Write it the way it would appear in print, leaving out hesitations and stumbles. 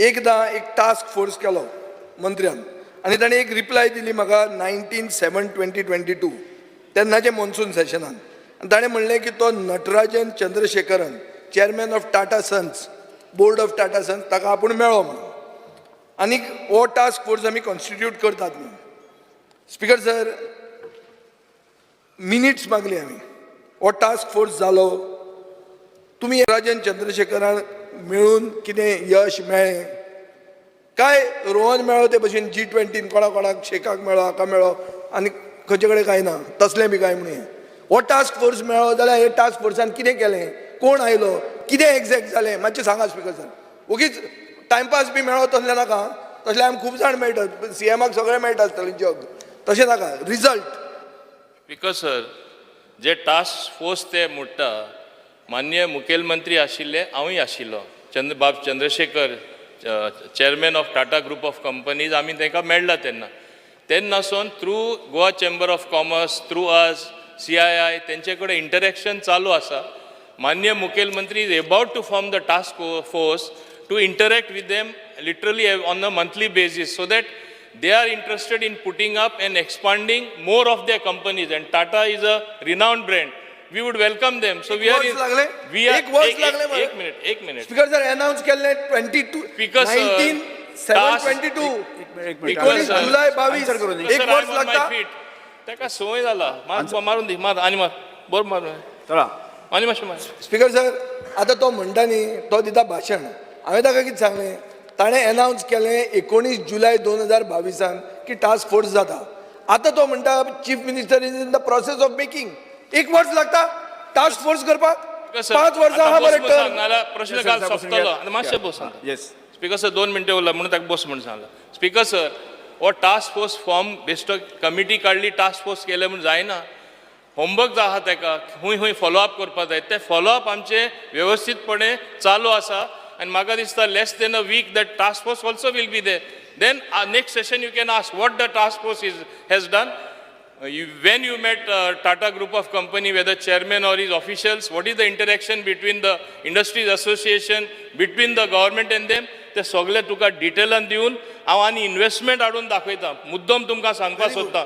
एकदां एक task force केलो मंत्र्यान आनी ताणें एक रिप्लाय दिली म्हाका 19/7/2022, तेन्नाचे मॉन्सून सेशनान. आनी ताणें म्हणलें की तो Natarajan Chandrasekaran, chairman of Tata Sons, board of Tata Sons, ताका आपूण मेळ्ळो म्हणून आनी हो टास्क फोर्स आमी कॉन्स्टिट्यूट करतात म्हणून. स्पिकर सर, मिनिट्स मागली आमी. हो टास्क फोर्स जालो? तुमी राजन चंद्रशेखरान मेळून कितें यश मेळ्ळें काय रोहन मेळ्ळो ते भशेन जी 20न कोणा कोणाक, शेखाक मेळ्ळो, हाका मेळ्ळो आनी खंयचे कडेन कांय ना तसलें बी काय म्हणून? हो टास्क फोर्स मेळ्ळो जाल्यार हे टास्क फोर्सान कितें केलें, कोण आयलो, कितें एग्जॅक्ट जालें, मातशें सांगा स्पिकर सर. ओगीच टायमपास बी मेळ्ळो तसलें नाका. तसलें आमकां खूब जाण मेळटात, सीएमाक सगळें मेळटा आसतलें जग. तशें नाका, रिजल्ट. स्पिकर सर, जे टास्क फोर्स ते म्हणटा, माननीय मुखेलमंत्री आशिल्ले, हांवूय आशिल्लो, चंद्रबाब Chandrashekhar, chairman of Tata Group of Companies, आमी तांकां मेळ्ळा तेन्ना. तेन्नासून through Goa Chamber of Commerce, through us, CII, तेंचे कडेन इंटरेक्शन चालू आसा. माननीय मुखेलमंत्री is about to form the task force to interact with them literally on a monthly basis, so that they are interested in putting up and expanding more of their companies, and Tata is a renowned brand. We would welcome them. So we are वर्स in, लागले? We are एक वर्स लागले मरे. एक minute, एक minute. Speaker sir, announce केल्लें 22 Speaker sir, 19/7 22. एक मिनिट. 19 sir. जुलय 22. Answer करून एक Sir, वर्स I'm on my लागता. feet. ताका संवय जाला. मार, मारून दी, मार आनी मार, बरोबर मार. चला. आनी मातशें मार. स्पीकर सर, आतां तो म्हणटा न्ही, तो दिता भाशण. हांवें ताका कितें सांगलें, ताणें एनावन्स केलें 19 जुलय 2022न की टास्क फोर्स जाता. आतां तो म्हणटा Chief Minister is in the process of making. एक वर्स लागता टास्क फोर्स करपाक? Speaker sir, 5 वर्सां आतां आहा बस मरे म्हूण टर्म. सांग, नाल्यार प्रश्न काल सोंपतलो. आतां मातशें बस सांग. येस. स्पीकर सर, 2 मिनटां उरला म्हणून ताका बस म्हूण सांगला. स्पीकर सर, हो टास्क फोर्स फॉर्म बेश्टो कमिटी काडली, टास्क फोर्स केले म्हूण जायना. होमवर्क जो आहा ताका खूंय खूंय फॉलोअप करपाक जाय. ते फॉलोअप आमचे वेवस्थीतपणे चालू आसा आनी म्हाका दिसता less than a week that task force also will be there. Then next session you can ask what the task force is has done. When you met Tata Group of Company, whether chairman or his officials, what is the interaction between the industries association, between the government and them, ते सगळे तुका डिटेलान दिवन हांव आनी investment हाडून दाखयता. मुद्दम तुमकां सांगपाक सोदता.